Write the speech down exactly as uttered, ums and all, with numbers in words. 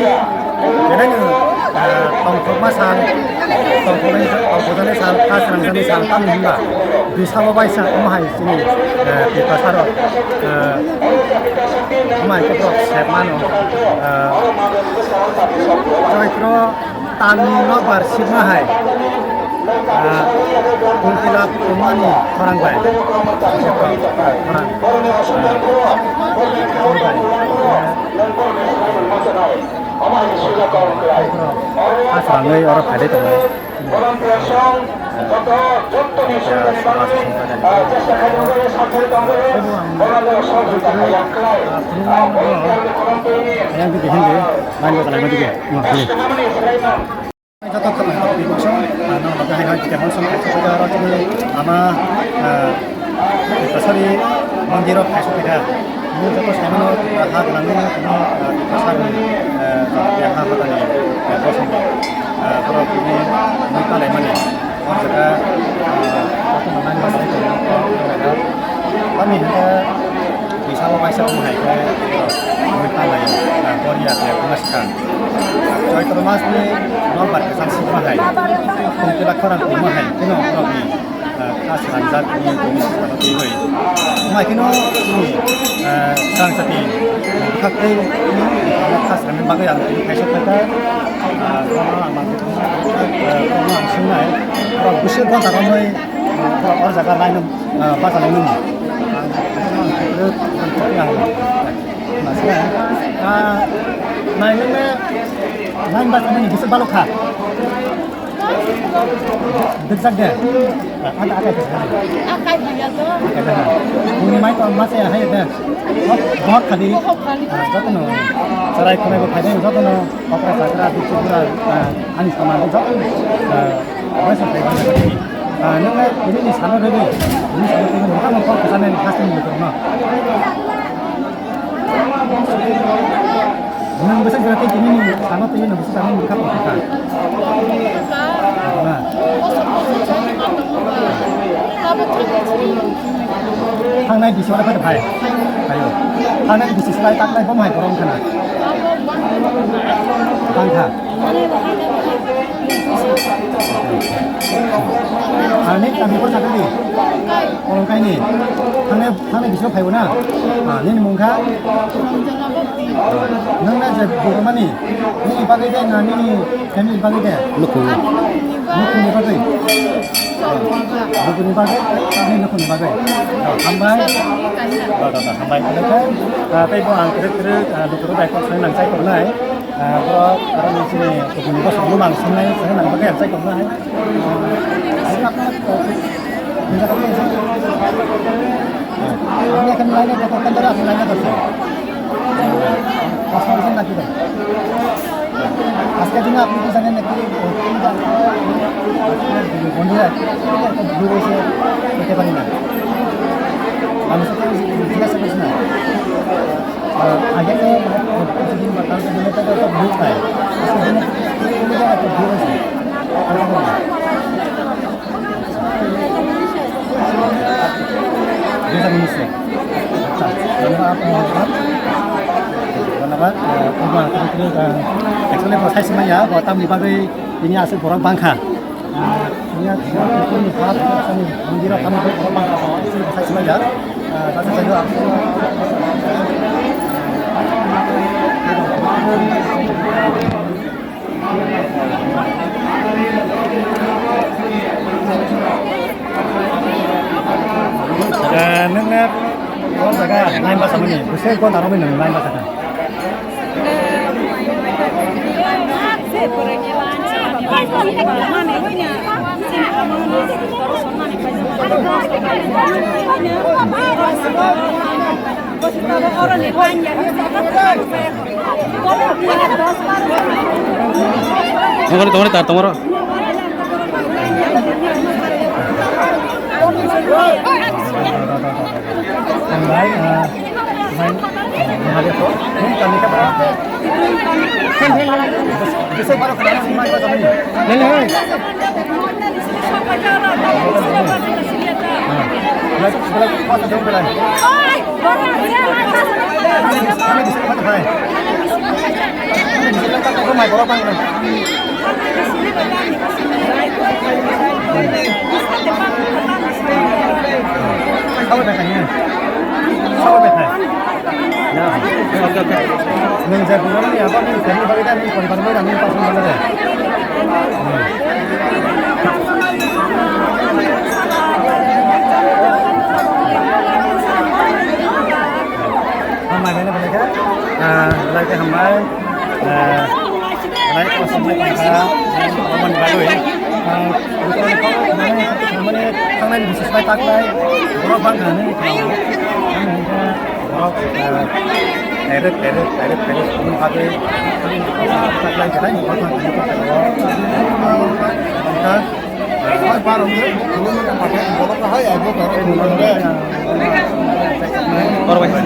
Belai no, eh, tongthokma sal, tongthoknai, tongthoknai sal, kha srangjaknai sal, tamni hwnba bisao baisa omo hai chini, eh, Tiprasa rok, eh, omo hai khe borok sep mano, eh, Choitro Talni nokbar sibma hai, ah, Kuntila Kumani khorang bai. Khorang, ah, khorang bai. Asrangwi oro phailai tongo. Yang dige hindi, main ko kalai ma dige. Joto khama hai twi kosong, ah, nang bagwi hai hai twi kosong, kaisa twi aro tini ama, ah, sorry, mondir o kaisa twi kha. Nini joto sai mano, ah, ha gwnang nini, ah, sorry, ah, ha ha tani, ah, kosong, ah, borok tini mui palai mani. O jaga, ah, joto nang bagwi tong, ah, tamni hwnkhe, Bisalo waisa wng hai khe, wng tanglai, ah, boriya khe wngna swkang. Choitro mas ni nokbar kwchang sukma hai, tongtwla khorang tongma hai, kheno borok ni, ah, kha srangjak ni tongwi swkang twi bai. Wng hai kheno, ah, srang chati, bwkhak tei, ah, kha srangni bagwi ang tini khaisa khaikha, ah, bono ang, ah, bono ang swng nai, borok bwswk gonta romwi, ah, borok o jaga line no, ah, bacha lai nini. Nai nung ne nine bus ni bisa balok kha. Dikjak de. Ada ada ke. Akai biya to. Akai de. Ini mai to masa ya hai de. Bahut khali. Joto no. Sarai khonai bo phai joto no. Okra sakra dikjak pura ani saman joto. Waiso phai. Nung ne ini ni sano de. Ini sano de. Nung ne kok kesana ni khas ni motor no. Nang bwswk jora tei tini ni sano tei nang bwswk jora nang kha tongkha. Na. Thangnai bisi wala phai phai. Ayo. Thangnai bisi slai tak nai bom hai borong khana. Tangkha. Ani kami ko sakali. Orang kaini. Thangnai Thani bisingo phaibo na? Ah, nini mung kha? Nang na je bugurmani, nini bagwi de na nini family bagwi de? Nukhung. Nukhungni bagwi? Bugurni bagwi, nini nukhungni bagwi. Oh, hambai. Oh, oh, oh, hambai. Odehe, ah, tei bo ang kwrwk kwrwk, ah, nukhung bai kok sai nang chai tongnai. Ah, borok, aro nini chini bugurni bosong bumang sangnai, sai nang bagwi ang chai tongnai. আপনি এখানে লাইনে কতক্ষণ ধরে আপনি লাইনে ধরছেন? পাঁচ মিনিট নাকি ভাই? আজকে দিনে আপনি কি জানেন নাকি? বন্ধুরা, একটা ভুল হয়েছে, করতে পারি না। আমি সাথে জিজ্ঞাসা করছি না। আহ, আগে তো মানে কিছুদিন বা কালকে দিনে তো একটা ভুল পায়। আজকে দিনে একটা ভুল হয়েছে। দুই হাজার উনিশে। আচ্ছা, ধন্যবাদ, ধন্যবাদ। Actually, bo sai simaya, bo tamni bagwi tini aswk borok bangkha. Eh, nung ne o jaga line basa mani, bwswk ghonta romwi nung line basa kha. Tomorrow, tomorrow, tar tomorrow. Nung je buron ni abo ni tani bagwi da ni poribar mai rani pasang mana de. Hambai bai na belai khe, ah, belai khe hambai, ah, belai khe hambai tongkha, aboni bagwi, ah, mane, mane thangnani bises bai taklai, borok bangkha hinwi khwnao. Ani hinkhe borok, ah, direct, direct, direct, direct, aboni bagwi, taklai khe nai, borok bangkha hinwi khwnao. Wngkha. Oro bai se